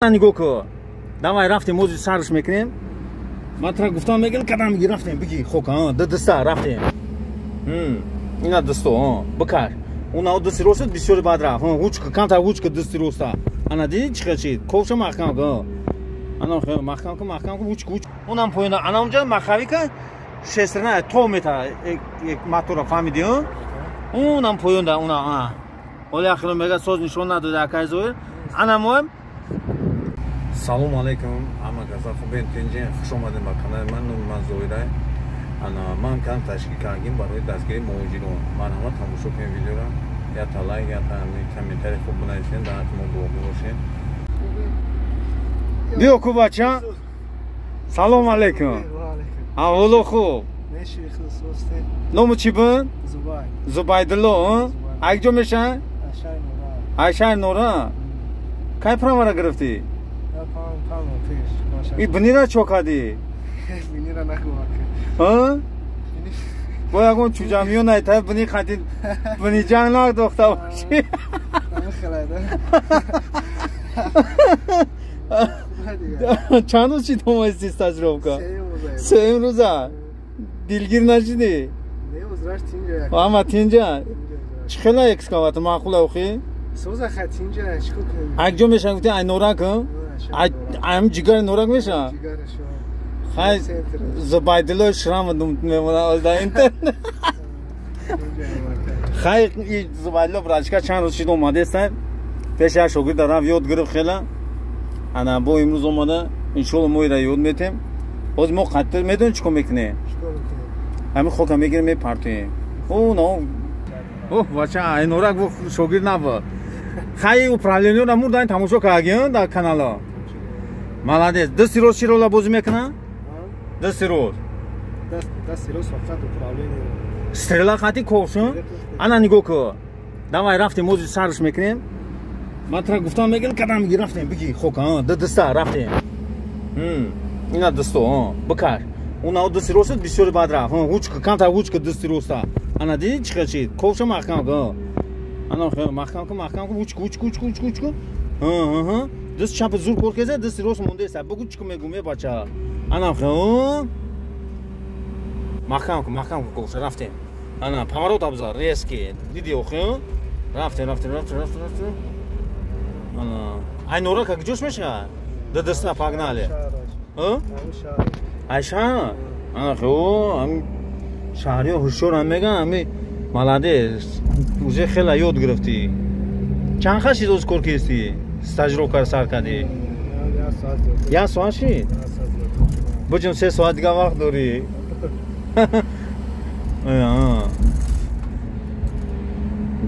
Нигоҳ ку, давай рафтем, ози сарш мекунем. Ман тра гуфтам, мегӯям, кадам меги, рафтем, биги хока ддиста рафтем. Ина дисто бикаш, уна дисти роста бисёри бад рафт. Ҳучка камтар, ҳучка дисти роста. Ана диди, чӣ хел чид? Ковша маҳкам ку, ана маҳкам ку, маҳкам ку, ҳучка, ҳучка. Унам поёна, ана унҷа махавика шестерна то мета мотора, фаҳмиди? Унам поёнда, уна оли ахиро мега соз нишон надода акай Зоир. Ана моем. Салом алейкум, ҳама каса хубен, тинҷен? Хуш омадем ба канали ман. Номи ман Зоирай. Ана ман канал ташкил кардагим барои дастгирии муҳоҷирон. Марҳамат, тамошо кунед видеора, якта лайк, якта комментарий хуб бинависед, дар ҳаққи мо дуогӯ бошед. Биё ку, бача, салом алейкум, аҳволо хуб? Ному чӣ буд? Зубайдулло. Акҷо меша? Айшаи Нора. Кай правара гирифтӣ? И бинира чо кардӣ? Бо ягон чӯҷамиё найта бини қати бини ҷанг надохта бошӣ. Чанд рӯз шид омадисти стажировка? Сеюм рӯза. Дилгир нашидӣ? Ҳама тинҷа? Чӣ хела экскаватор маъқула охи? Акҷо меша гуфти, ай Норак, ам ҷигари Норак меша. Хай, Зубайдулло шрам мемона дар интернет. Хай, Зубайдулло братишка чанд рӯз шид омадеста, пеш як шогирда рафт, ёд гирифт хела. Ана бо имрӯз омада, иншолло мо ира ёд метем. Ҳозир мо қаттир медонем чӣ кор мекунем. Ҳамин хока мегирем, мепартоем. О, бача, ай Норак шогирд набуд. Хай, управлениёра мурдан тамошо кардагиён дар канало. Молодец. Дасти рост чӣ рола бозӣ мекунад? Дасти рост. Дасти рост фақат управление. Стрела қати ковшун. Ана нигоҳ ку. Давай рафтем, ози сарш мекунем. Ман тра гуфтам, мегӯям, кадам меги, рафтем, биги хока ддиста рафтем. Ина дисто бикаш. Уна дасти роста бисёри бад рафт. Ҳучка камтар, ҳучка дасти роста. Ана диди, чӣ хел чид? Ковша маҳкам ку. Ана маҳкам ку, маҳкам ку, ҳучка, ҳучка, ҳучка, ҳучка, ҳучка. Даст чапа зур кор кеза, дасти рост мондаеста. Бугу чӣ ку мегум, е бача. Ана маҳкам ку, маҳкам ку, ковша рафтем. Ана поворот абзар резкий. Диди охи? Рафтем, рафтем, рафтем, рафтем, рафтем. Ана ай Норака куҷош мешавад? Ддаста погнали. Ай шаҳр? Ана хо, шаҳриё ҳушёрам меган, ами молодец. Уже хела ёд гирифтӣ. Чанд хел шид оз кор кистӣ? Стажировка сар кардӣ? Як соат шид? Буҷум, 3 соат дига вақт дорӣ.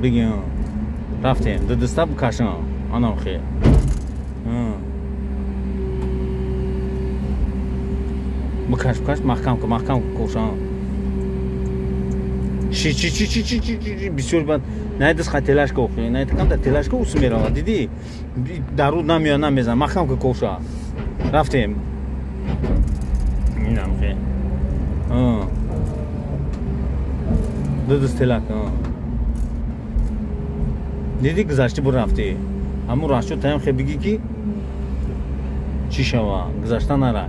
Биги, рафтем, дудиста бикашам. Анам хел. Бикаш, бикаш, маҳкам ку, маҳкам ку кошам. Чи чи чи чи чи чи чи бисёр бад. Най дис ха телашка охи, най камта телашка усу мерава, диди? Даруд намея, намезан. Маҳкам ку коша. Рафтем. Инам хе. Дудис телак. Диди, гузашти, бу рафти. Ҳамун расчо таям хе биги ки чӣ шава, гузашта нара.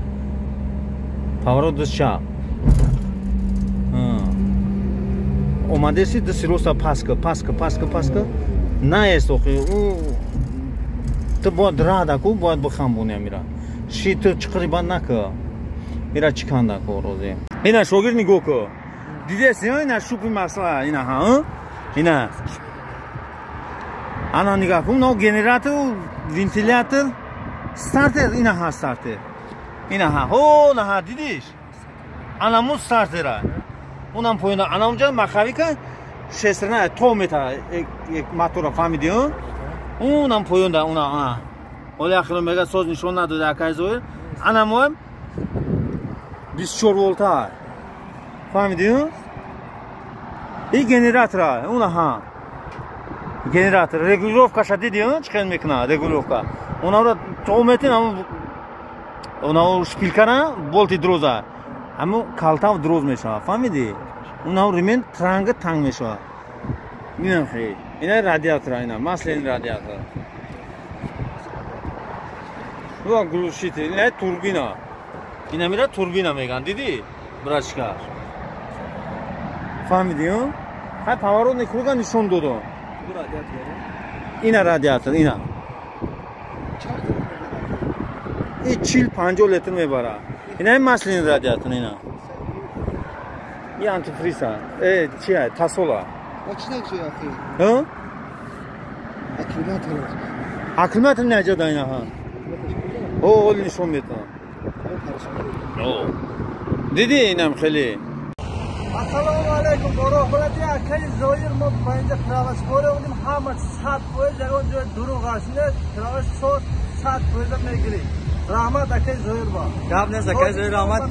Поворот дис чап. Омадеси, дасти роста паска, паска, паска, паска наест охи. Ту бояд рада ку, бояд бихамбони амира ши. Ту чиқири бад нака, ира чӣ канда ку рози. Ина шогирд, нигоҳ ку, дидеси? Ина шупи масла, ина ҳа, ина ана нигоҳ ку, но генератор, вентилятор, стартер, ина ҳа, стартер ина ҳа, ҳо, наҳа, дидиш? Анаму стартера, унам поёна, ана унҷа махавика шестерна то мета мотора, фаҳмиди? Унам поёнда, уна оли ахиро мега соз нишон надода акай Зоир. Ана моем 24 волта, фаҳмиди? И генератора, уна ҳа, генератор, регулировкаша диди, чӣ хел мекуна регулировка? Унаро то метем, уна шпилькара болти дроза, ҳамо калтав дроз мешавад, фаҳмидӣ? Унао ремень транга танг мешавад. Инам хе, ина радиатора, ина масленый радиатор. Ну глушитель, ина турбина. Ина мира турбина меган, диди? Братишка. Фаҳмидӣ, ё? Ҳай поворотный круга нишон додам. Ина радиатор, ина. И 40-50 литр мебара. Ина масляный радиатор, ина. И антифриза. Чия, тасола. Ҳа? Аккумулятор. Аккумулятор наҷа да ина ҳа. О, ол нишон метавам. Диди инам хеле. Ассалому алайкум, роҳбалади акаи Зоир, мо ба инҷа правашкорӣ омадем, ҳама 100% ягон ҷои дурӯғ аст. Не, праваш 100% мегирӣ. Раҳмат акаи Зоир ба. Гап нест, акаи Зоир, раҳмат.